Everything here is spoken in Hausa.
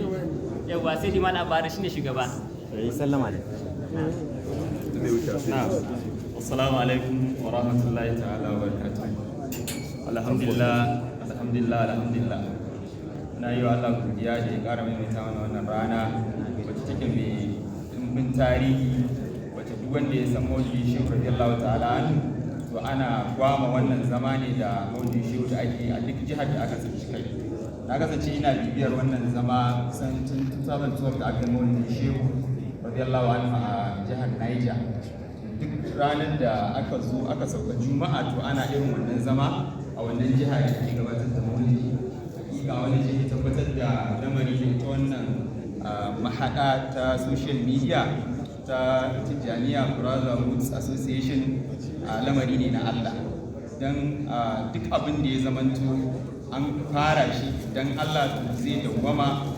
Yawwa, sai dai Malam Abba shine shugaba. Yi sallama ne. Assalamu alaikum wa rahmatullahi ta'ala wa barakatuh. Alhamdulillah, alhamdulillah, alhamdulillah. Na yi wa Allah godiya da ya ƙara maimaita mana wannan rana wacce take mai ɗimbin tarihi, wacce duk wanda ya san Maulidi Shehu radiyallahu ta'ala anhu, to ana gwama wannan zama ne da Maulidi Shehu da ake a duk jihar da aka tsinci kai. Na kasance ina bibiyar wannan zama kusan tun 2012 da aka yi Maulidi Shehu radiyallahu anhu a jihar Niger. Duk ranar da aka zo aka sauka Juma'a, to ana irin wannan zama a wannan jiha da ke gabatar da maulidi. Hakika wani shi tabbatar da lamari da ita wannan mahaɗa ta social media ta Tijjaniya Brotherhood Association, lamari ne na Allah, don duk abin da ya zamanto an fara shi don Allah, to zai dawwama.